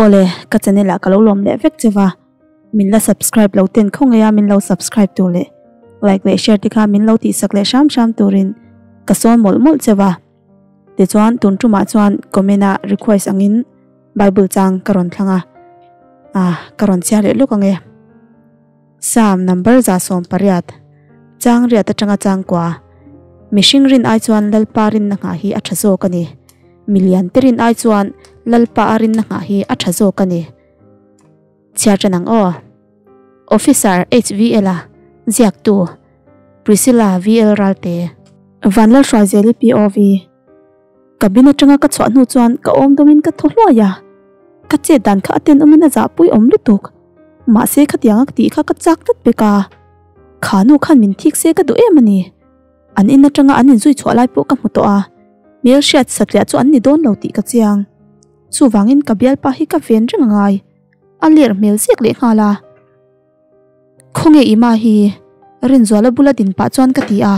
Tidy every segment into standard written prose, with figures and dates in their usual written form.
Awle, ka channel ah ka lo lawm leh vek che va, min la subscribe lo ten khawngaih a min lo subscribe tur leh like leh share te kha min lo tihsak leh hram hram turin ka sawn mawlh mawlh che va. Tichuan tun tumah chuan comment ah request angin Bible chang ka rawn thlang a, ah ka rawn chhiar leh lawk ang e. Psalm number 180, Chang riat atanga chang kua. Mihring rin ai chuan Lalpa rinna nghah hi a tha zawk a ni. Milian te rin ai chuan Lalpa a rinna nghah hi a tha zawk a ni. Chhiar tan ang aw. Officer HVL a ziaktu Priscilla VL Ralte. Vanlalhruaizeli POV. Cabin atanga ka chhuah hnu chuan ka awm dawmin ka thaw hluai a, ka chet dan kha a tenawmin a zahpui awm lutuk. Mahse khatianga ka tih kha ka chak tlat pek a, kha nu khan min thik se ka duh em a ni. An in atanga an inzui chhuah lai pawh ka hmu tawh a, hmel hriat satliah chu an ni dawn lo tih ka chiang. Chuvangin ka bialpa hi ka ven reng a ngai, a ler hmel zek leh nghal a. Khawnge Ima hi? Rinzuala bula din pah chuan ka ti a,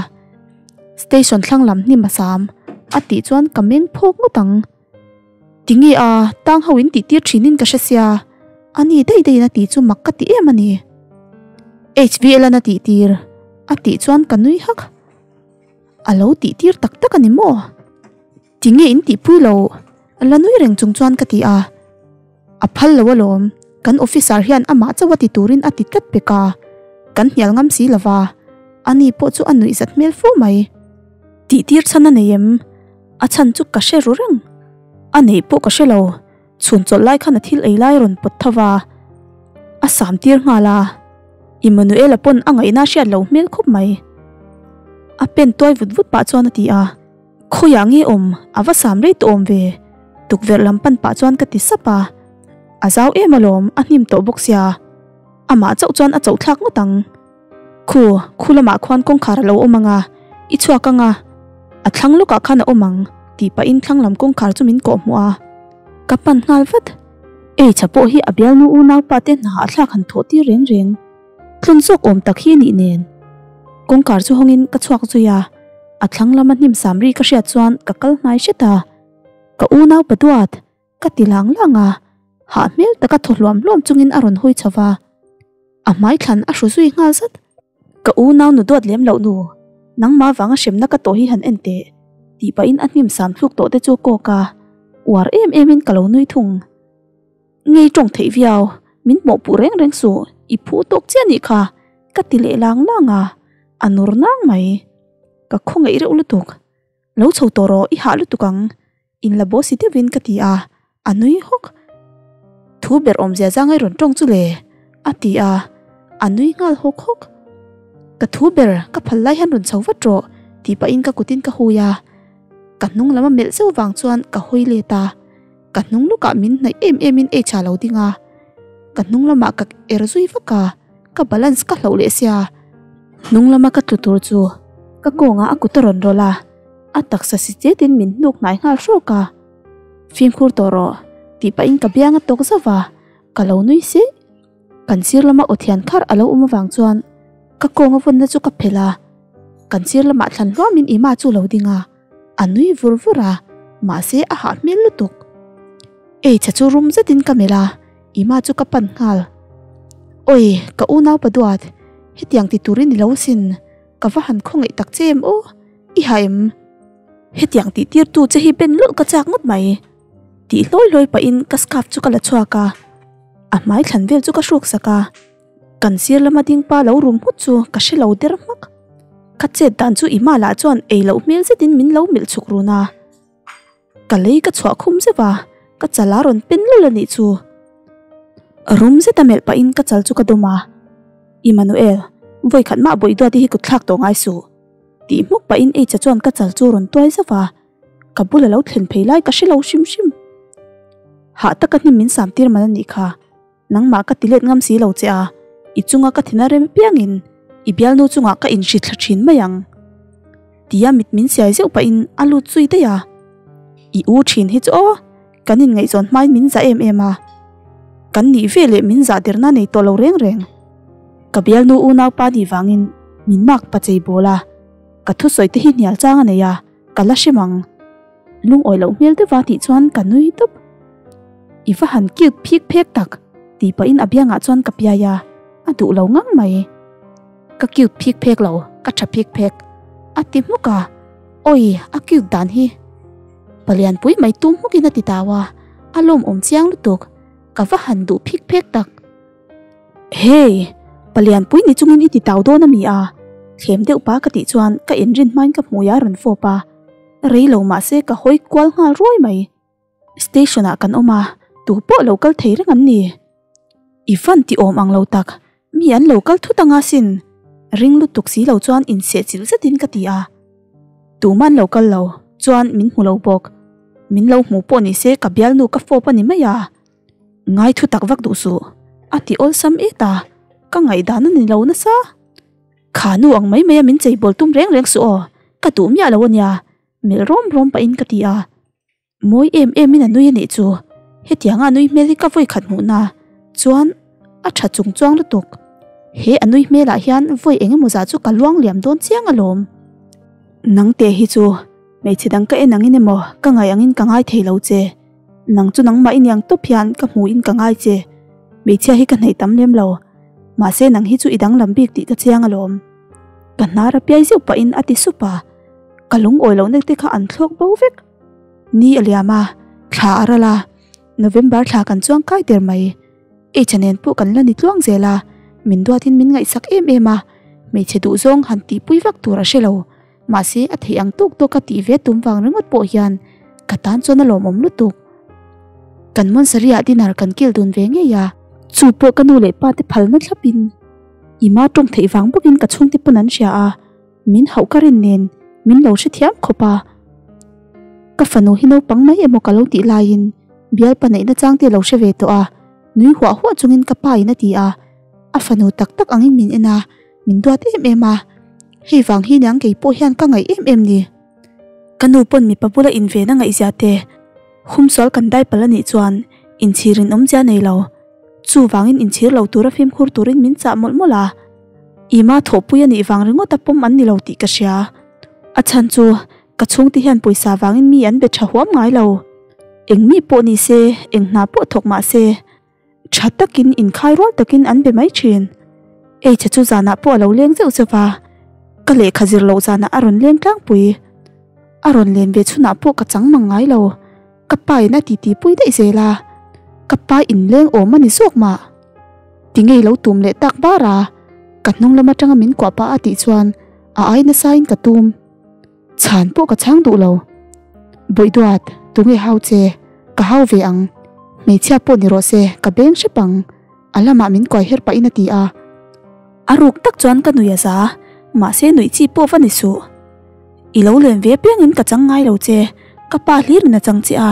Station thlang lam hnim a sam a tih chuan ka meng phawk ngawt ang. Tinge a, tang ho in tih tir thinin ka hre sia, a ni daih daihin a tih chu mak ka ti em a ni. HVL an a tih tir a tih chuan ka nui hak. A lo tih tir tak tak a ni maw? Tinge in tih pui lo? La nui reng chung chuan ka ti a. A phal lo alawm, kan officer hian amah chauh a ti turin a ti tlat pek a, kan hnial ngam si lova, ani pawh chu a nuih zat hmel fo mai. Tih tir chhan a nei em? A chhan chu ka hre ru reng. A neih pawh ka hre lo, chhun chawlh lai khan a thil ei lai rawn pawt tho va, a sam tir nghal a, Immanuela pawn a ngaihna a hriat lo hmel khawp mai. A pen tuai vut vut pah chuan a ti a. Khawiah nge awm? A va sam rei tawh awm ve. Tukverh lam pan pah chuan ka ti sap a. A zau em alawm, a hnim tawh bawk sia. Amah chauh chuan a chauh thlak ngawt ang. Khu, khu lamah khuan kawngkhar a lo awm ang a, i chhuak ang a. A thlang lawkah khan a awm ang, tih pahin thlang lam kawngkhar chu min kawhhmuh a. Ka pan nghal vat. Ei chha pawh hi a bialnu unaupa te hna ah thlak han thawh tir reng reng. Tlun zawk awm tak hi a nih nen. Kawngkhar chu hawngin ka chhuak zui a. A thlang lama hnim sam ri ka hriat chuan ka kal hnai hret a, Ka unau pa duat, ka ti lang lang a, hah hmel taka thaw hluam hluam chungin a rawn hawi chho va, a hmai thlan a hru zui nghal zat. Ka unau nu duat lem loh nu, nangmah vanga hremna ka tawh hi han en teh, tih pahin a hnim sam thluk tawh te chu kawk a, uar em emin ka lo nui thung. Ngei tawng theih viau, min hmawhpuh reng reng suh, i phu tawk chiah nih kha, ka ti leh lang lang a, a nur nang mai. Ka khawngaih reuh lutuk. Lo chho tawh rawh, i hah lutuk ang, in la boss si deuhin ka ti a, a nui hawk. Thu ber awmzia zangai rawn tawng chu le, a ti a, a nui nghal hawk hawk. Ka thu ber, ka phal lai hian rawn chho vat rawh, tih pahin ka kutin ka hui a, ka hnung lam a melh zeuh vang chuan ka hawi let a. Ka hnung lawkah min hnaih em em in ei tha lo ding a, ka hnung lamah ka er zui vak a, ka balance ka hloh leh sia. Hnung lama ka tlu tur chu ka kawngah a kut a rawn rawlh a, a taksa si chetin min hnuk hnai nghal hrawk a. Fimkhur tawh rawh tih pahin ka biang a tawk zauh a, ka lo nui seh. Kan sir lama aw thian khar a lo awm avang chuan ka kawnga vawnna chu ka phelh a, kan sir lamah thlan hluamin Ima chu lo ding a. A nui vur vur a, mahse a hah hmel lutuk. Ei chhe chu rum zetin ka melh a, Ima chu ka pan nghal. Oi, ka unau pa duat, hetiang ti turin i lo sin, ka va han khawngaih tak che em aw, i ha em? Hetiang tih tir tu che hi ben lawlh ka chak ngawt mai. Tih hlawi hlawi pahin ka scarf chu ka la chhuak a, a hmai thlan vel chu ka hruk sak a. Kan sir lama ding pa lo rum nghut chu ka hre lo der hmak. Ka chet dan chu i hma lah chuan ei loh hmel zetin min lo melh chhuk run a. Ka lei ka chhuah khum zeuh a, ka chal a rawn pen lul a nih chu. Rum zeta melh pahin ka chal chu ka dawm a. Immanuel, vawi khat mah bawih duat i hi kut thlak tawh ngai suh. Tih hmuk pahin H-a chuan ka chal chu rawn tuai zauh a. Ka bula lo thlen phei lai ka hre lo hrim hrim. Hah taka hnim min sam tir man a nih kha. Nangmah ka ti let ngam si lo che a, i chunga ka thina rem piangin i bialnu chungah ka inhri thla thin mai ang. Tia mit min siai zeuh pahin a lut zui daih a. I u thin hi chu aw, kan inngaihzawn hmain min zah em em a. Kan nih ve leh min zah derna nei tawh lo reng reng. Ka bialnu unaupa nih vangin min mak pa chei bawl a, ka thusawi te hi hnial chang a nei a, ka la hrem ang. Lungawi loh hmel deuh va tih chuan ka nui tawp. I va han cute phik phek tak tih pahin a biangah chuan ka piai a, a duh lo ngang mai. Ka cute phik phek lo, ka tha phik phek a ti hmuk a, awi a cute dan hi. Palianpui mai tum hmukin a ti tau a, a lawmawm chiang lutuk, ka va han duh phik phek tak. Hey! Palianpui ni chungin i ti tau dawn a mi a? Thlem deuh pa ka tih chuan ka inrin hmain ka hmui a rawn fawp a, rei lo mahse ka hawi kual nghal ruai mai. Station ah kan awm a, tu pawh lo kal thei reng an ni. I van ti awm ang lo tak, mi an lo kal thut anga sin. Ring lutuk si lo chuan inseh chilh zetin ka ti a. Tumah an lo kal lo, chuan min hmu lo bawk. Min lo hmu pawh ni se ka bialnu ka fawp a ni mai a. Ngai thu tak vak duh suh, a ti awlsam et a, ka ngaihdan a ni lo nasa. Kha nu ang mai mai a min cheibawl tum reng reng suh aw, ka duh miah lo a nia, melh rawm rawm pahin ka ti a. Mawi em em in a nui a nih chu, hetianga a nui hmel hi ka vawi khat hmuhna chuan a tha chung chuang lutuk. He a nui hmelah hian vawi eng emaw zah chu ka luang liam dawn chiang alawm. Nang te hi chu hmeichhe dang ka en angin emaw ka ngaih angin ka ngai thei lo che. Nang chu nangmah i niang tawp hian ka hmu in ka ngai che. Hmeichhia hi ka hnaih tam lem lo. Mahse nang hi chu i danglam bik tih ka chiang alawm. Ka hnar a piai zeuh pahin a ti sup a. Ka lungawi lohna te kha an thlawk bo vek. Ni a liam a, thla a ral a, November thla kan chuang kai der mai. H-a nen pawh kan la ni tluang zel a, min duatin min ngaihsak em em a, hmeichhe duhzawng han tihpui vak tur a hre lo. Mahse a theih ang tawk tawk a tih ve tum vang ringawt pawh hian ka tan chuan a lawmawm lutuk. Kan Monsari-ah dinner kan kil dun ve ngei a, chu pawh ka nu leh pa te phalna thlapin Ima tawng theih vang bawkin ka chhungte pawn an hria a, min hauh ka rin nen min lo hrethiam khawp a. Ka fanu hi naupang mai emaw ka lo tih laiin bialpa neihna chang te lo hre ve tawh a, nui huah huah chungin ka pa in a ti a, a fanu tak tak angin min en a. Min duat em em a, hei vang hi niang kei pawh hian ka ngaih em em ni. Ka nu pawn mipa bula inven a ngaihzia te, humsual kan dai palh a nih chuan inchhir in awmzia nei lo. Chuvangin inchhir lo tura fimkhur turin min chah mawlh mawlh a. Ima thawhpui a nih vang ringawt a pawm an ni lo tih ka hria. A chhan chu ka chhungte hian pawisa vangin mi an be tha huam ngai lo. Eng mi pawh ni se, eng hna pawh thawk mah se. Tha takin inkhai rual takin an be mai thin. Eichhe chu zanah pawh a lo leng zeuh zeuh va, ka lehkha zir loh zanah a rawn leng tlangpui. A rawn len ve chhunah pawh ka chang mang ngai lo, ka pa in a titi pui daih zel a, ka pa inleng awm a ni zawk mah. Ti ngei lo tum leh tak bar a, ka hnung lam atanga min kuah pah a tih chuan a ai nasa in ka tum. Chhan pawh ka chhang duh lo. Bawihduat, tunge hau che? Ka hau ve ang. Hmeichhia pawh ni rawh se, ka beng hrep ang. A lamah min kuai her pahin a ti a. A ruk tak chuan ka nui a za, mahse nuih chi pawh va ni suh. I lo len ve piangin ka chang ngai lo che, ka pa hlirin a chang che a.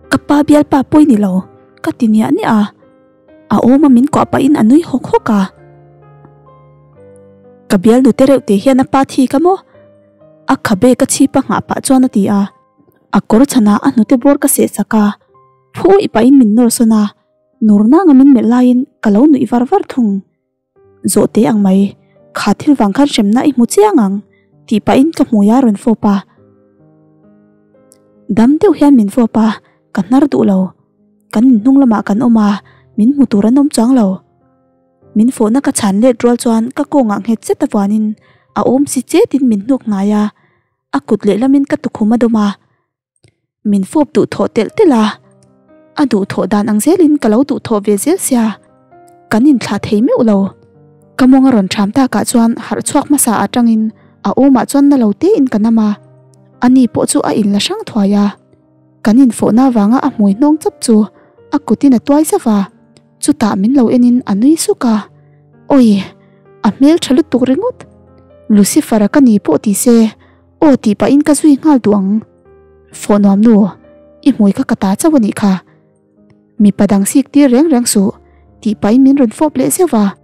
Ka pa bialpa pawi ni lo, ka ti niah niah a. A awm a min kuah pahin a nui hawk hawk a. Ka bialnu te reuh tih hian a pa thi ka maw? A khabe ka chhip a nghah pah chuan a ti a. A kawr chhanah a hnute bawr ka seh sak a, phu uih pahin min nawr sawn a, nur nanga min melh laiin ka lo nuih var var thung. Zawh teh ang mai, kha thil vang khan hremna i hmu chiang ang, tih pahin ka hmui a rawn fawp a. Dam deuh hian min fawp a, ka hnar duh lo. Kan inhnung lamah kan awm a, min hmu tur an awm chuang lo. Min fawhna ka chhan let rual chuan ka kawngah nghet zet avuanin a awm si chetin min hnuk hnai a, a kut lehlamin ka tukhum a dawm a. Min fawp duh thawh telh telh a, a duh thawh dan ang zelin ka lo duh thawh ve zel sia, kan inthlah thei meuh lo. Ka mawng a rawn ṭham takah chuan harh chhuak hmasa atangin a awmah chuan na lo tein ka nam a, ani pawh chu a inla hrang thuai a. Kan infawhna avanga a hmui hnawng chap chu a kutin a tuai zauh a, chutah min lo enin a nui suk a, Awi, a hmel tha lutuk ringawt, Lucifer-a ka ni pawh ti se, aw tih pahin ka zui nghal duh ang. Fawh nuam nu, i hmui kha ka ta chauh a nih kha. Mipa dang sik tir reng reng suh, tih pahin min rawn fawp leh zeuh a.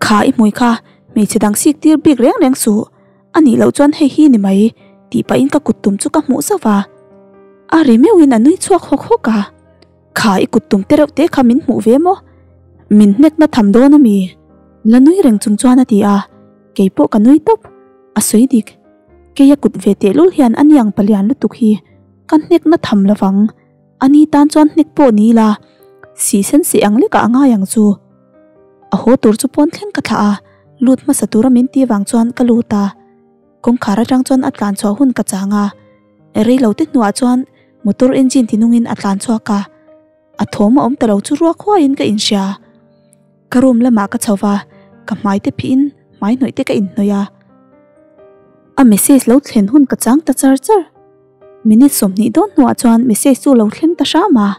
Kha i hmui kha hmeichhe dang sik tir bik reng reng suh, a nih loh chuan hei hi ni mai, tih pahin ka kut tum chu ka hmuh zauh a. A ri meuhin a nui chhuak hawk hawk a. Kha i kut tum te reuh te kha min hmuh ve maw? Min hnek na tham dawn a mi? La nui reng chung chuan a ti a, kei pawh ka nui tawp. A sawi dik. Kei a kut ve tehlul hian a niang palian lutuk hi ka hnek na tham lovang. Ani tan chuan hnek pawh ni ila si sen si ang lekah a ngai ang chu. A haw tur chu pawn thleng ka thlah a, lut hmasa tura min ti vang chuan ka lut a. Kawngkhar atang chuan a tlan chhuah hun ka chang a, rei lo te hnuah chuan motor engine tinungin a tlan chhuak a. A thawm a awm ta lo chu ruak huaiin ka inhria. Ka room lamah ka chho va, ka hmai te phihin hmai hnawih te ka inhnawih a. A message lo thlen hun ka chang ta char char. Minute 20 dawn hnuah chuan message chu lo thleng ta hram a.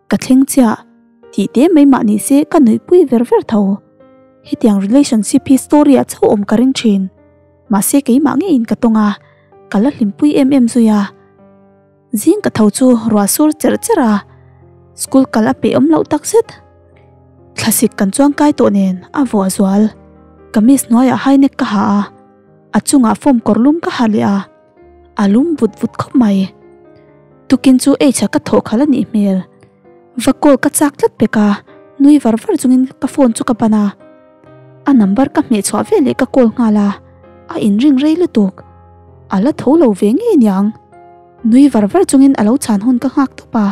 Ka thleng chiah tih te mai mah ni se ka nuihpui ver ver tho. Hetiang relationship hi story ah chauh awm ka ring thin. Mahse keimah ngeiin ka tawng a, ka la hlimpui em em zui a. Zing ka tho chu ruah sur cherh cherh a, school kal a peih awm loh tak zet. Thlasik kan chuang kai tawh nen a vuah zual. Kamis hnuaiah high neck ka ha a, a chungah form kawr lum ka ha leh a, a lum vut vut khawp mai. Tukin chu H-a ka thawh khalh a nih hmel. Va call ka chak tlat pek a, nui var var chungin ka phone chu ka ban a. A number ka hmeh chhuah vel leh ka call nghal a, a inring rei lutuk. A la tho lo ve ngei niang. Nui var var chungin a lo chhan hun ka nghak tawp a.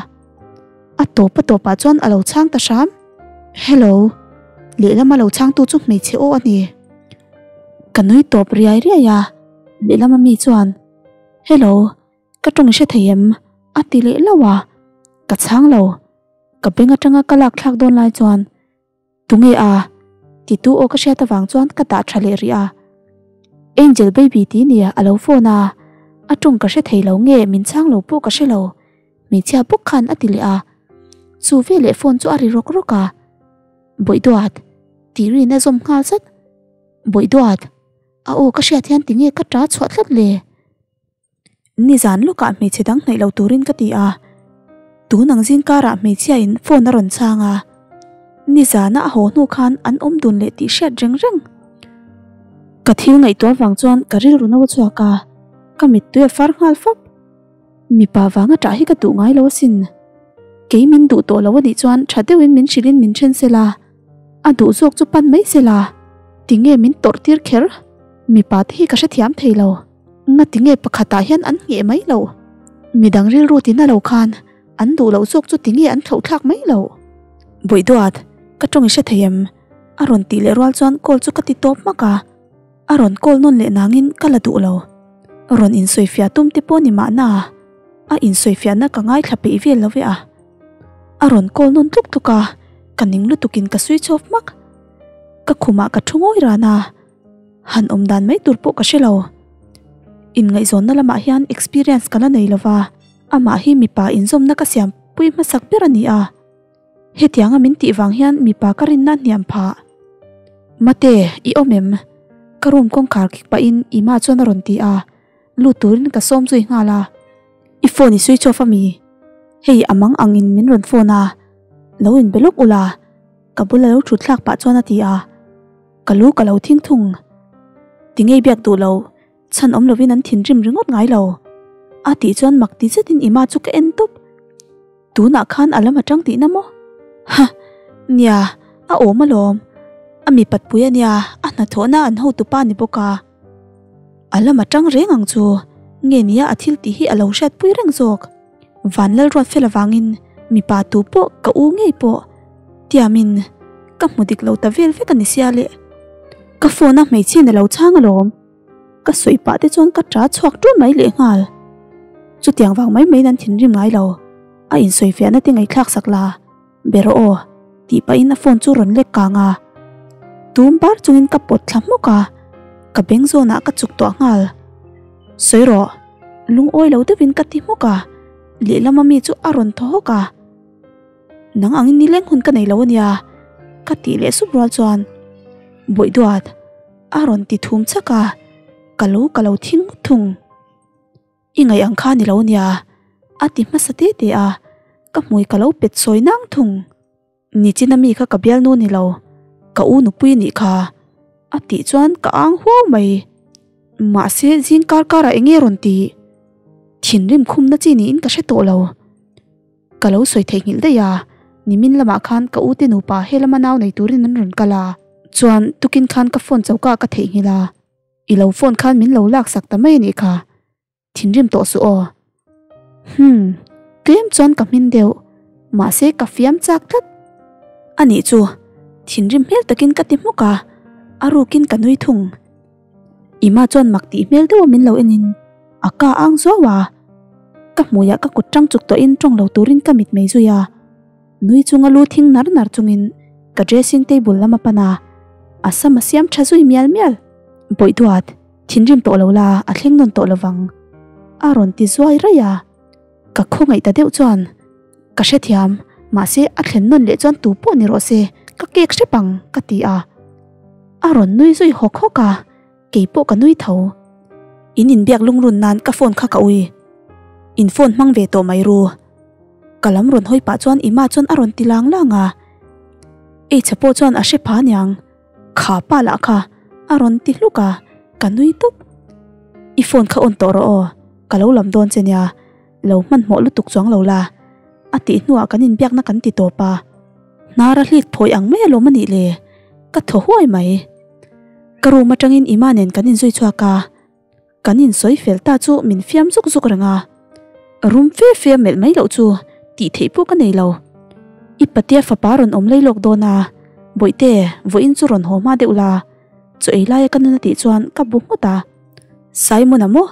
A tawp a tawpah chuan a lo chhang ta hram. Hello. Lehlam a lo chhangtu chu hmeichhe aw a ni. Ka nui tawp riai riai a, lehlam a mi chuan, Hello, ka tawng i hre thei em? a ti leh lauh a. Ka chhang lo. Ka beng atanga ka lak thlak dawn lai chuan Tunge a? Titu aw ka hriat avang chuan ka dah tha leh rih a. Angel baby ti nia a lo phone a, a tawng ka hre thei lo nge min chhang lo pawh ka hre lo, hmeichhia bawk khan a ti leh a. Chu veleh phone chu a ri rawk rawk a. Bawihduat, tih rin a zawm nghal zat. Bawihduat, a aw ka hriat hian tinge ka ta chhuah tlat le? Nizan lawkah hmeichhe dang hnaih lo turin ka ti a, tun ang zing karah hmeichhia in phone a rawn chhang a, nizana a haw hnu khan an awm dun leh tih hriat reng reng. Ka thil ngaihtuah vang chuan ka rilru no a chhuak a, ka mittui a far nghal fap. Mipa vanga ṭah hi ka duh ngai lo asin. Kei min duh tawh lo anih chuan ṭha deuhin min hrilhin min then sela, a duh zawk chu pan mai sela, tinge min tawrh tir kher? Mipa te hi ka hrethiam thei lo. Ngati nge pakhatah hian an ngheh mai lo? Midang rilru tina lo khan an duh loh zawk chu tinge an thlauh thlak mai lo? Bawihduat, ka tawng i hre thei em? A rawn tih leh rual chuan call chu ka ti tawp hmak a, a rawn call nawn leh nangin ka la duh lo. Rawn insawifiah tum te pawh ni mahna, a insawifiahna ka ngaithla peih vel lo ve a. A rawn call nawn tluk tluk a, ka ning lutukin ka switch off hmak. Ka khumah ka thu ngawi ran a. Han awm dan mai tur pawh ka hre lo. Inngaihzawnna lamah hian experience ka la nei lo va, amah hi mipa inzawmna ka siam pui hmasak ber a ni a. Hetianga min tih vang hian mipa ka rinna hniam phah. Mate, i awm em? Ka room kawngkhar kik pahin Ima chuan a rawn ti a, lut turin ka sawm zui nghal a. I phone i switch off a mi? Hei a mang angin min rawn phone a, lo inbe lawk ula, ka bula lo thut thlak pah chuan a ti a. Ka lu ka lo thing thung. Tingei biak duh lo, chhan awm lovin an thinrim ringawt ngai lo. A tih chuan mak ti zetin Ima chu ka en tawp. Tunah khan a lam atang tihna maw? Ha! Nia, a awm alawm. A mi patpui a nia, a hnathawhna an hotupa ni bawk a. A lam atang reng ang chu, nge nia a thil tih hi a lo hriatpui reng zawk. Vanlalruat fel avangin mipa tu pawh ka u ngei pawh tiamin ka hmu dik lo ta vel vek a ni sia le. Ka phone a hmeichhia ni lo chhang alawm. Ka sawi pah te chuan ka ta chhuak ṭun mai lehnghal. Chutiang vang mai maiin an thinrim ngai lo. A insawi fiahna te ngaihthlak sak la, ber aw tih pahin a phone chu rawn lek kang a. Tum bar chungin ka pawt thla hmawk a, ka beng zawnah ka chuk tawh nghal. Sawi rawh. Lungawi lo deuhin ka ti hmawk a, lehlam ami chu a rawn thaw hawk a. Nang angin nileng hun ka nei lo ania, ka tih leh sup rual chuan Bawihduat a rawn ti thum chak a, ka lo ka lo thing ngawt thung. I ngaih ang kha ni lo ania, a ti hmasa te te a, ka hmui ka lo pet sawi nang thung. Nichina mi kha ka bialnu ni lo, ka u nupui nih kha, a tih chuan ka ang huau mai. Mahse zing kar karah eng nge rawn tih? Thinrim khumna chi niin ka hre tawh lo. Ka lo sawi theihnghilh daih a, nimin lamah khan ka ute nupa he lama nau nei turin an rawn kal a, chuan tukin khan ka phone choka ka theihnghilh a, i lo phone khan min lo laksak ta mai a nih kha. Thinrim tawh suh aw. Humm. Tlem chuan ka hmin deuh, mahse ka fiam chak tlat. Anih chu, thinrim hmel takin ka ti hmuk a, a rukin ka nui thung. Ima chuan mak tih hmel deuha min lo enin a ka ang zuau a, ka hmuiah ka kut tang chuk tawhin tawng lo turin ka mit mei zui a. Nui chunga lu thing nar nar chungin ka dressing table lam a pan a, a sam a siam tha zui mial mial. Bawihduat, thinrim tawh lo la, a thleng nawn tawh lovang, a rawn ti zuai raih a. Ka khawngaih ta deuh chuan ka hrethiam, mahse a thlen nawn leh chuan tu pawh ni rawh se, ka kek hrep ang, ka ti a. A rawn nui zui hawk hawk a, kei pawh ka nui tho. In inbiak lungrun nan ka phone kha ka ui. In phone hmang ve tawh mai ru. Ka lam rawn hawi pah chuan Ima chuan a rawn ti lang lang a. Eichhe pawh chuan a hre pha niang. Kha pa lah kha a rawn ti hluk a, ka nui tawp. I phone kha on tawh rawh aw, ka lo lam dawn che nia, lo hmanhmawh lutuk chuang lo la. A tih hnuah kan inbiakna kan ti tawp a. Hnara hlit phawi ang mai alawm a nih le, ka thaw huai mai. Ka room atangin Ima nen kan inzui chhuak a. Kan insawi fel ta chu min fiam zuk zuk reng a, rum fe fe a melh mai loh chu tih theih pawh ka nei lo. I patea fapa rawn awm lei lawk dawn a, Bawihte, vawiin chu rawn haw hma deuh la, chaw ei laia ka nun a tih chuan ka bu nghut a. Simon-a maw?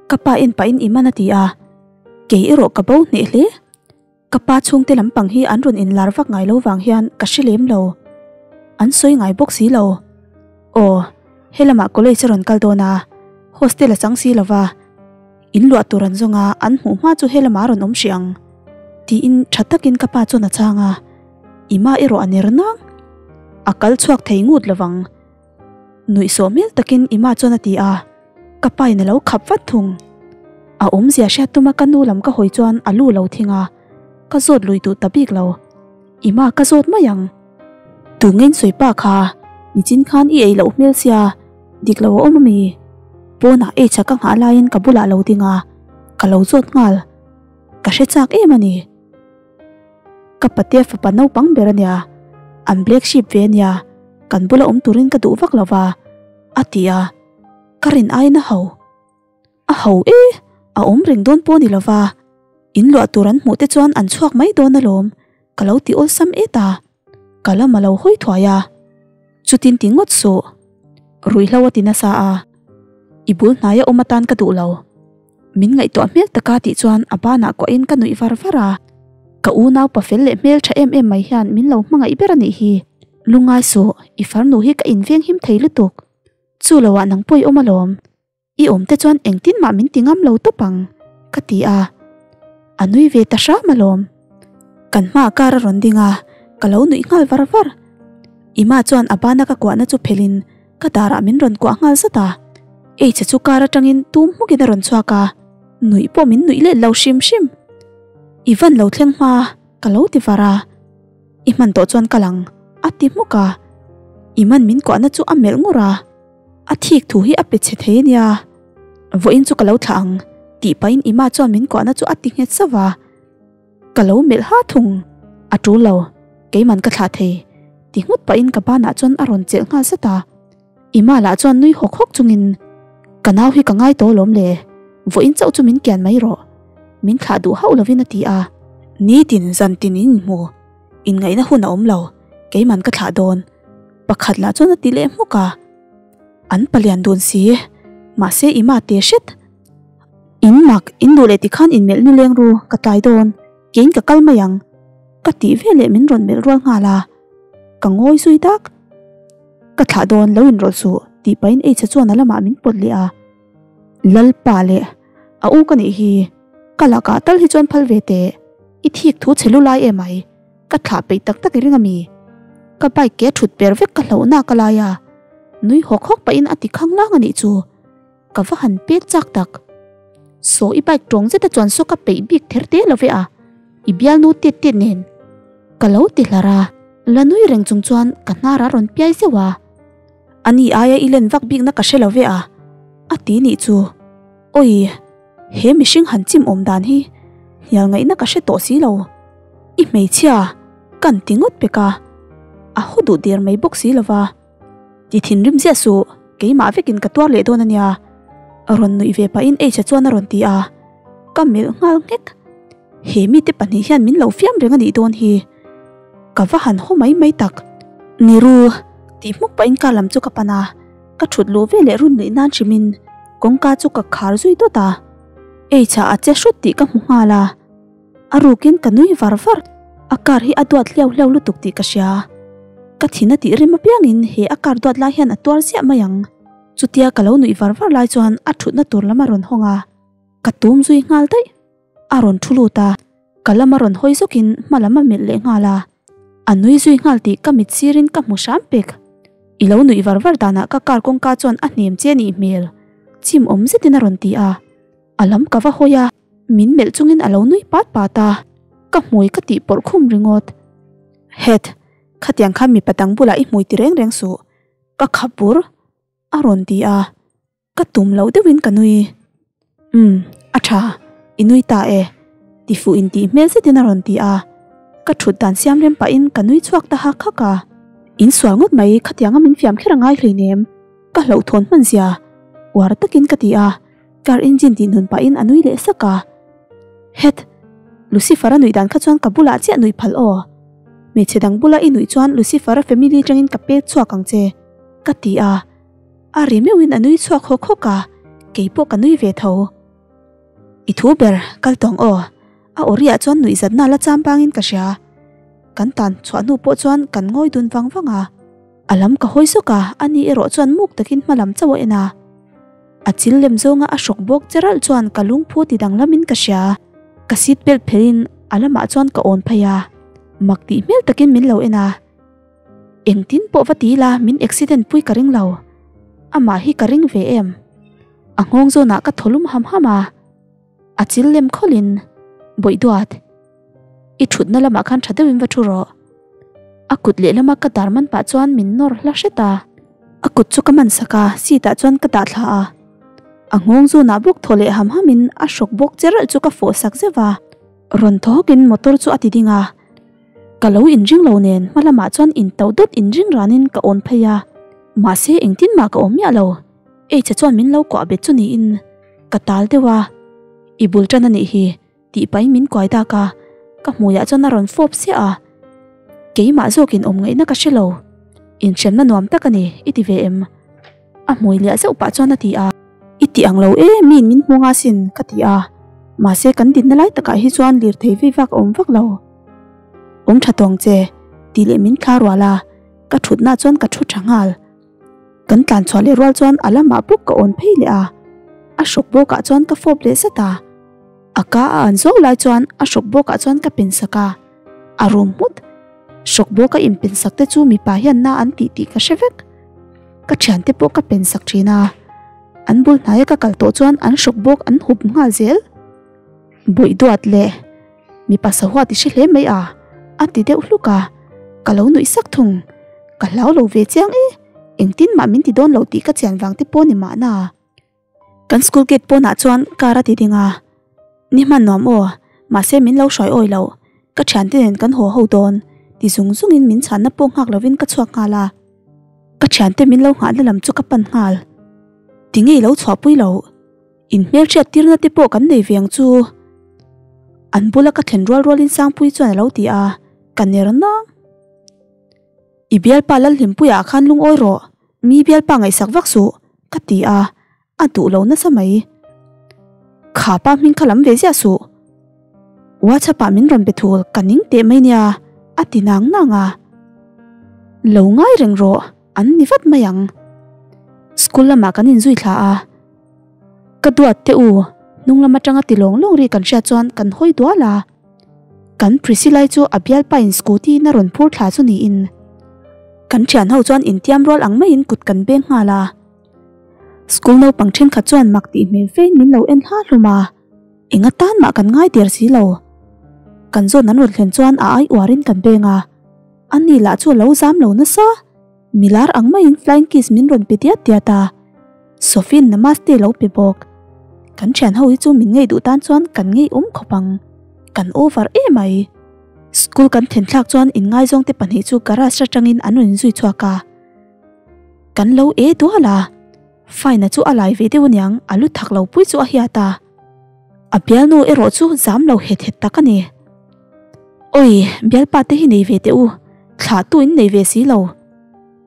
Ka pa en pahin i man a ti a, kei erawh ka bo hneh hle. Ka pa chhungte lampang hi an rawn inlar vak ngai lo vang hian ka hre lem lo. An sawi ngai bawk si lo. Aw, helamah college a rawn kal dawn a, hostel a chang si lo va, in luah tur an zawng a, an hmuh hma chu helamah a rawn awm hrih ang, tiin tha takin ka pa chuan a chhang a, i ma erawh a ner nang. A kal chhuak thei ngut lo vang. Nuih sawh hmel takin Ima chuan a ti a, ka pa in a lo khap vat thung. A awmzia hriat tuma ka nu lam ka hawi chuan a lu lo thing a, ka zawt lui duh ta bik lo. Ima ka zawt mai ang. Tu ngein sawi pa kha, nichin khan i ei loh hmel sia, dik lo a awm ami? Pawnah ei chak ka nghah laiin ka bulah lo ding a, ka lo zawt nghal. Ka hre chak em a ni. Ka patea fapa naupang ber a nia, an black sheep ve a nia, kan bula awm turin ka duh vak lo va, a ti a, ka rin aiin a ho. A ho e, a awm reng dawn pawh a ni lo va, in luah tur an hmuh te chuan an chhuak mai dawn alawm, ka lo ti awlsam et a, ka lam a lo hawi thuai a, chutin ti ngawt suh, ruihhlo a ti nasa a, i bul hnaia awm atan ka duh lo. Min ngaihtuah hmel taka tih chuan a banah kuahin ka nuih var var a, ka unau pa fel leh hmel tha em em mai hian min lo hmangaih ber a nih hi. Lungai suh, i farnu hi ka inveng him thei lutuk. Chu loah nang pawh i awm alawm. I awm te chuan engtin mah min ti ngam lo tawp ang, ka ti a. A nui ve ta hram alawm. Kan hmaah car a rawn ding a, ka lo nuih nghal var var. Ima chuan a bana ka kuahna chu phelhin Ka darah min rawn kuah nghal zat a, Eichhe chu car atangin tum hmukin a rawn chhuak a, nuih pawh min nuih let lo hrim hrim. I van lo thleng hma, ka lo ti var a, I hman tawh chuan ka lang, a ti hmuk a, I man min kuahna chu a melh ngur a, a thik thu hi a pe chhe thei a nia, vawiin chu ka lo thlah ang, tih pahin Ima chuan min kuahna chu a ti nghet sauh a. Ka lo melh ha thung, a tul lo, keiman ka thlah thei, ti nghut pahin ka banah chuan a rawn chelh nghal zat a. Ima lah chuan nui hawk hawk chungin, Ka nau hi ka ngai tawh alawm le, vawiin chauh chu min kian mai rawh, min thlah duh hauh lovin a ti a. Nitin zantin in inhmu, inngaihna hun a awm lo, keiman ka thlah dawn, pakhat lah chuan a ti leh hmuk a. An palian dun si, mahse Ima te hret. In mak, in duh leh tikhan in melh nileng ru, ka tlai dawn, keiin ka kal mai ang, ka tih veleh min rawn melh rual nghal a, ka ngawi zui dak. Ka thlah dawn, lo inrawlh suh, tih pahin Eichhe chuan a lamah min pawt leh a. Lalpa leh, a u ka nih hi, ka lakah tal hi chuan phal ve teh, i thik thu chhe lu lai em ai, ka thlah peih tak tak i ring a mi? Ka bike ke thut per vek ka hlauhna ka lai a, nui hawk hawk pahin a ti khanglang a nih chu. Ka va han pek chak tak. Saw i bike tawng zeta chuan saw ka peih bik ther te lo ve a, i bialnu tit tit nen. Ka lo ti hlar a, la nui reng chung chuan ka hnar a rawn piai zeuh a. Ani aia i len vak bikna ka hre lo ve a, a ti nih chu. Awi, he mihring han chim awm dan hi hnial ngaihna ka hre tawh si lo. I hmeichhia, kan ti ngawt pek a, a haw duh der mai bawk si lo va. Ti thinrim ziah suh, keimah vekin ka tuar leh dawn a nia. Rawn nuih ve pahin H-a chuan a rawn ti a, ka melh nghal nghek. He mite pahnih hian min lo fiam reng a nih dawn hi. Ka va han haw mai mai tak. Ni ru, tih hmuk pahin car lam chu ka pan a, ka thut luh ve leh run luih nan hrimin kawngka chu ka khar zui dawt a. Eichha a che hrut tih ka hmu nghal a, a rukin ka nui var var. A car hi a duat hliau hliau lutuk tih ka hria. Ka thin a tih rim apiangin he a car duat lai hian a tuar ziah mai ang. Chutia ka lo nuih var var lai chuan a thutna tur lam a rawn hawng a, ka tum zui nghal daih. A rawn thu lut a, ka lam a rawn hawi zawkin hma lam a melh leh nghal a. A nui zui nghal tih ka mit sirin ka hmu hram pek. I lo nuih var var danah ka car kawngka chuan a hnem che nih hmel, chim awm zetin a rawn ti a. A lam ka va hawi a, min melh chungin a lo nui pat pat a, ka hmui ka tih pawrh khum ringawt. Het, khatiang khan mipa dang bulah i hmui ti reng reng suh, ka khap bur, a rawn ti a. Ka tum loh deuhin ka nui. Umm, a tha, i nui ta e, ti fuh in tih hmel zetin a rawn ti a. Ka thut dan siam rem pahin ka nui chhuak ta hak hak a. In sual ngawt mai, khatianga min fiam kher a ngai hleinem, ka hlauhthawn hman zia, uar takin ka ti a, car engine tih nun pahin a nui leh sak a. Het, Lucifer-a nuih dan kha chuan ka bulah chiah nuih phal aw. Hmeichhe dang bula i nuih chuan Lucifer-a family tangin ka pek chhuak ang che, ka ti a. A ri meuhin a nui chhuak hawk hawk a, keipawh ka nui ve tho. I thu ber, kal tawng aw. A awriah chuan nuihzatna la cham bangin ka hria. Kan tan chhuah hnu pawh chuan kan ngawi dun vang vang a. A lam ka hawi zawk a, ani erawh chuan muk takin hma lam chauh a en a. A chil lem zawnga a hrawk bawk che ralh chuan ka lungphu ti danglamin ka hria. Ka seat belt phelhin a lamah chuan ka awn phei a, mak tih hmel takin min lo en a. Engtin pawh va ti ila min accident pui ka ring lo. Amah hi ka ring ve em? A nghawng zawnah ka thaw lum ham ham a, a chil lem khawlhin, Bawih duat, i thutna lamah khan tha deuhin va thu rawh. A kut lehlama ka dar man pah chuan min nawr hla hret a. A kut chu ka man sak a, seat ah chuan ka dah thla a. A nghawng zawnah bawk thaw leh ham hamin a hrawk bawk che ralh chu ka fawh sak zeuh a. Rawn thaw hawkin motor chu a ti ding a. Ka lo inring lo nen hma lamah chuan in tauh dawt inring ranin ka awn phei a, mahse engtin mah ka awm miah lo. Eichhe chuan min lo kuah bet chu niin ka tal deuh a, I bul tan a nih hi tih pahin min kuai dak a, ka hmuiah chuan a rawn fawp siah a, keimah zawkin awm ngaihna ka hre lo. Inhremna nuam tak a ni, i ti ve em? A hmui liah zeuh pah chuan a ti a. I ti ang lo e, miin min hmu nga sin, ka ti a. Mahse kan dinna lai takah hi chuan lirthei vei vak a awm vak lo. Awm tha tawng che, tih leh min thla rual a, ka thutna chuan ka thu tha nghal. Kan tlan chhuah leh rual chuan a lamah bawk ka awn phei leh a, a hrawk bawkah chuan ka fawp leh zat a. A ka a an zawk lai chuan a hrawk bawkah chuan ka pen sak a, a rum hmut. Hrawk bawka inpen sak te chu mipa hian na an tih tih ka hre vek. Ka thiante pawh ka pen sak thin a, an bul hnaia ka kal tawh chuan an hrawk bawk an hup nghal zel. Bawih duat leh mipa sahua ti hre hle mai a, a ti deuh hluk a, ka lo nuih sak thung. Ka hlau lo ve chiang e, engtin mah min ti dawn lo tih ka chian vang te pawh ni mahna. Kan school gate pawnah chuan car a ti ding a, Ni hman nuam aw, mahse min lo hruai awi lo, ka thiante nen kan haw ho dawn, ti zung zungin min chhanna pawh nghak lovin ka chhuak nghal a. Ka thiante min lo nghahna lam chu ka pan nghal. Tinge i lo chhuahpui loh? In hmelhriat tirna te pawh kan nei ve ang chu. An bula ka thlen rual rualin Sangpuii chuan a lo ti a, ka ner nang. I bialpa Lalhlimpuiah khan lungawi rawh, mi bialpa ngaihsak vak suh, ka ti a, a duh lo nasa mai. Kha pa hming kha lam ve ziah suh. WhatsApp ah min rawn be thul ka ning teh mai nia, a ti nang nang a. Lo ngai reng rawh, an ni vat mai ang. School lamah kan inzui thla a. Ka duat teh u, hnung lam atanga ti lawng lawng ri kan hriat chuan kan hawi dual a. Kan Priscilla-i chu a bialpa in scooty in a rawn phur thla chu niin kan thian ho chuan intiam rual ang maiin kut kan beng nghal a. School naupang thenkhat chuan mak tih hmel fein min lo en hla hlawm a, eng atan mah kan ngai der si lo. Kan zawn an rawn thlen chuan a ai uarin kan beng a, ani lah chu a lo zam lo nasa. Milar ang maiin flying kiss min rawn pe diat diat a, Sophie-in namaste lo pe bawk. Kan thian ho hi chu min ngei duh tan chuan kan ngei awm khawp ang. Kan over emai. School kan then thlak chuan inngaizawng te pahnih chu garage atangin an rawn inzui chhuak a. Kan lo e dual a, Fine-a chu a lai ve deuh aniang a lu thak lo pui chu a hiat a. A bialnu erawh chu zam lo het het tak a ni. Oi, bialpa te hi nei ve teh u, thlah tu in nei ve si lo.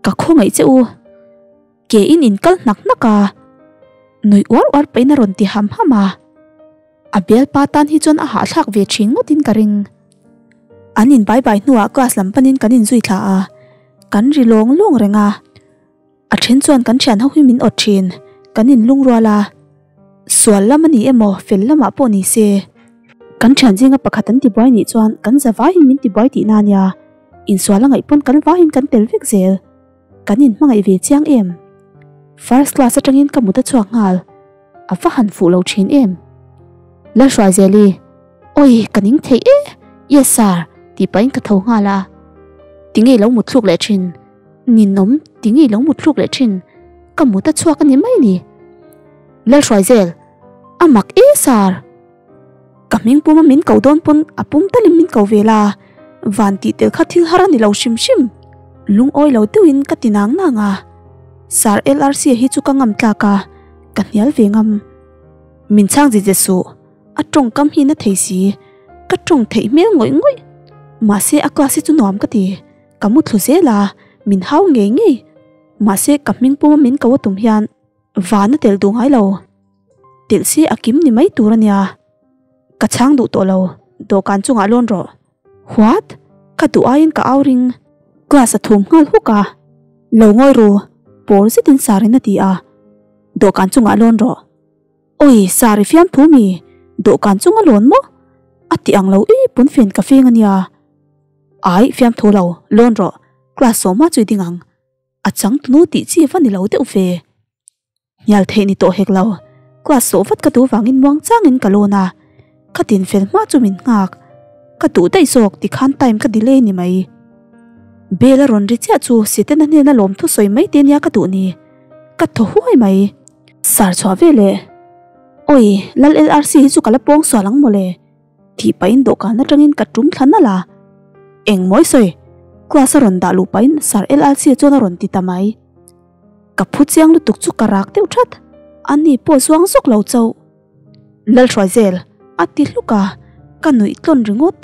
Ka khawngaih che u. Ke in in kal hnak hnak a, nui uar uar pahin a rawn ti ham ham a. A bialpa tan hi chuan a hahthlak ve thin ngawtin ka ring. An in bai bai hnuah class lam panin kan inzui thla a, kan ri lawng lawng reng a. A then chuan kan thian ho hi min awt thin, kan inlungrual a. Sual lam a ni emaw fel lamah pawh ni se. Kan thian zinga pakhat an tibuai nih chuan kan za vaiin min tibuai tihna a nia. Insual a ngaih pawn kan vaiin kan tel vek zel. Kan inhmangaih ve chiang em? First class atangin ka mut a chhuak nghal. A va han fuh lo thin em? Lalhruaizeli, Awi, ka ning theih e! Yes sir, tih pahin ka tho nghal a. Tinge i lo mut thluk leh thin? Ninawm, tinge i lo mut thluk leh thin? Ka mut a chhuak a ni mai ni. Lalhruaizel, A mak e sir! Ka hming puma min ko dawn pawn a pum talin min ko ve la, van tih tel kha thil har a ni lo hrim hrim. Lungawi lo deuhin ka ti nang nang a, Sir LRC hi chu ka ngam tlak a, ka hnial ve ngam. Min chhang zit zet suh, a tawngkam hi na thei si, ka tawng theih hmel ngawih ngawih. Mahse a class hi chu nuam ka ti, ka mu thlu zel a, min hau ngei ngei. Mahse ka hming puma min ko a tum hian van a tel duh ngai lo. Telh se a kim ni mai tur a nia. Ka chhang duh tawh lo, dawhkan chungah lawn rawh. What? Ka duh aiin ka au ring. Class a thum nghal huk a. Lo ngawi ru, pawr zetin Sarin a ti a. Dawhkan chungah lawn rawh. Awi, Sari fiamthu mi, dawhkan chunga lawn maw? A ti ang lo i pawnfen ka feng a nia. Ai, fiamthu lo, lawn rawh, class sawma chu i ding ang. A changtunu tih chi va ni lo deuh ve. Hnial theih ni tawh hek lo, class sawh vat ka duh vangin muang changin ka lawn a, ka din fel hma chu min nghak. Ka duh daih zawk tikhan time ka delay ni mai. Bell a rawn ri chiah chu Sitena hnena lawm thusawi mai te nia ka duh ni. Ka thaw huai mai. Sar chhuah veleh. Awi, Lal LRC hi chu ka la pawng sual ang mawle. Tih pahin dawhkan atangin ka tum thla nalh a. Eng mawi sawi? Class a rawn dah luh pahin Sir LRC chuan a rawn ti ta mai. Ka phu chiang lutuk chu ka rak deuh that. A ni pawh zuang zawk lo chauh. Lalhruaizel, a ti hluk a, ka nuih tlawn ringawt.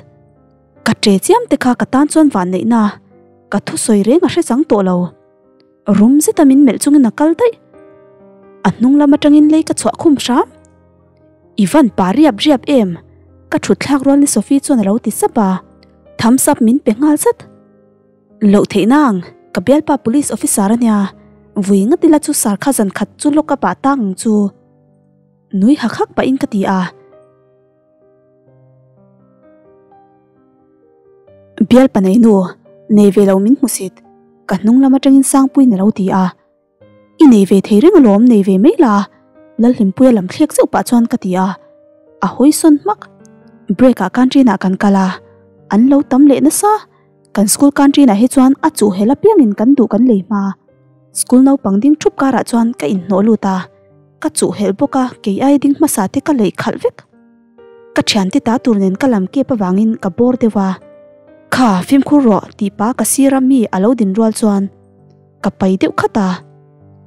Ka che chiam te kha ka tan chuan vanneihna ka thusawi reng a hre chang tawh lo. Rum zeta min melh chungin a kal daih. A hnung lam atangin lei ka chhuah khum hram. I van pa riap riap em? Ka thut thlak rual ni Sophie chuan a lo ti sap a. Thumbs up min pe nghal zat. Loh theih nang, ka bialpa police officer a nia. Vui ngat ila chu sar kha zan khat chu lock up ah tang ang chu. Nui hak hak pahin ka ti a. Bialpa nei nu, nei ve lo min hmusit. Ka hnung lam atangin Sangpuiin a lo ti a. I nei ve thei reng alawm, nei ve mai la, Lalhlimpuia lam thlek zeuh pah chuan ka ti a. A hawi sawn hmak. Break ah canteen ah kan kal a, an lo tam leh nasa. Kan school canteen ah hi chuan a chuh hel apiangin kan duh kan lei hma. School naupang ding thup karah chuan ka inhnawh lut a, ka chuh helh bawk a, kei ai ding hmasa te ka leih khalh vek. Ka thiante ta tur nen ka lam kep avangin ka bawr deuh a, Kha, fimkhur rawh tih pa ka sir a mi a lo din rual chuan ka pai deuh khat a,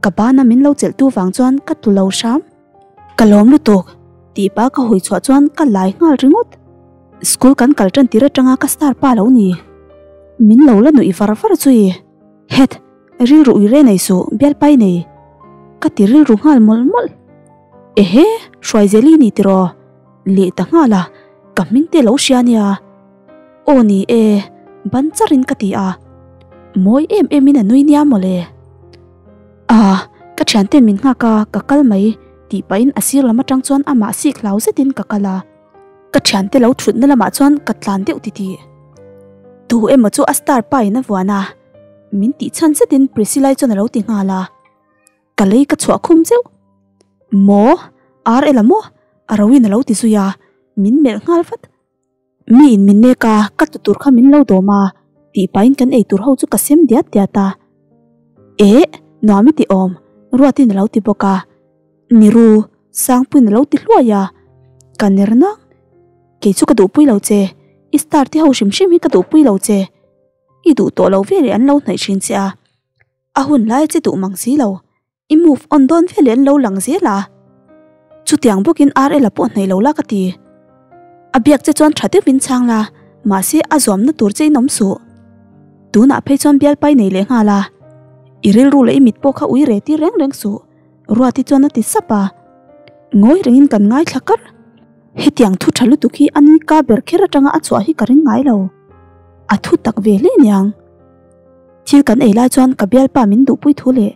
ka bana min lo chelh tu vang chuan ka tlu lo hram. Ka lawm lutuk tih pa ka hawi chhuah chuan ka lai nghal ringawt. School kan kal tan tir atanga ka star pa lo ni. Min lo la nuih var var chui. Het, rilru ui re nei suh, bialpai nei. Ka ti rilru nghal mawlh mawlh. Ehe, Hruaizeli ni tiraw? Leh ta nghal a, ka hming te lo hria nia. Aw ni e, ban charin ka ti a. Mawi em em in a nui nia mawle. Ah, ka thianten min nghak a, ka kal mai, tih pahin a sir lam atang chuan amah sik hlau zetin ka kal a. Ka thiante lo thutna lamah chuan ka tlan deuh titih. Tu emaw chu a star pa in a vuan a, min tih chhan zetin Priscilla-i chuan a lo ti nghal a. Ka lei ka chhuah khum zeuh. Maw? Ar ela maw? A roin a lo ti zui a, min melh nghal vat. Mi in min nek a, ka tlu tur kha min lo dawm a, tih pahin kan ei tur ho chu ka sem diat diat a. Eh, nuam i ti awm, Ruatin a lo ti bawk a. Ni ru, Sangpuiin a lo ti hluai a. Ka ner nang. Kei chu ka duhpui lo che, i star te ho hrim hrim hi ka duhpui lo che. I duh tawh lo veleh an lo hnaih thin che a. A hun lai che duh mang si lo, i move on dawn veleh an lo lang zel a. Chutiang bawkin RL-a pawh hnaih lo la ka ti. A biak che chuan tha deuhin chhang la, mahse a zuamna tur che in awm suh. Tunah phei chuan bialpai nei leh nghal a, i rilru leh i mit pawh kha ui re tir reng reng suh, Ruati chuan a ti sap a. Ngawi rengin kan ngaithla kar. Hetiang thu tha lutuk hi a ni ka ber kher atanga a chhuah hi ka ring ngai lo. A thu tak ve hle niang. Thil kan ei lai chuan ka bialpa min duhpui thu leh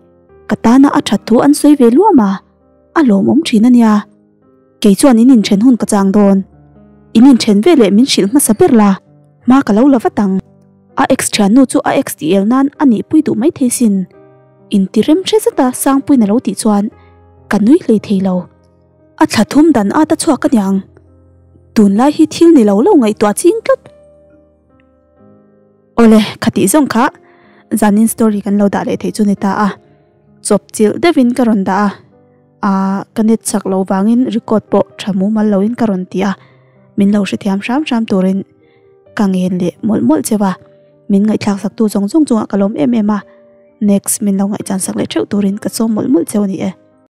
ka tana a that thu an sawi ve luam a, a lawmawm thin a nia. Kei chuan in inthen hun ka chang dawn. In inthen ve leh min hrilh hmasa ber la, hma ka lo la vat ang. A ex thiannu chu a ex tih el nan a nihpui duh maithei sin. Intirem hre zeta Sangpuiin a lo tih chuan ka nui hlei thei lo. A thla thum dan at a chhuak aniang. Tunlai hi thil ni lo lo ngaihtuah ching tlat. Awle, khatih zawng kha zanin story kan lo dah leh theih chu ni ta a. Chawp chilh deuhin ka rawn dah a, aa ka net chak loh vangin record pawh tha mumal loin ka rawn ti a, min lo hrethiam hram hram turin ka ngen leh mawlh mawlh cheu a, min ngaihthlak saktu zawng zawng chungah ka lawm em em a, next min lo ngaihchan sak leh theuh turin ka sawm mawlh mawlh cheu a ni e.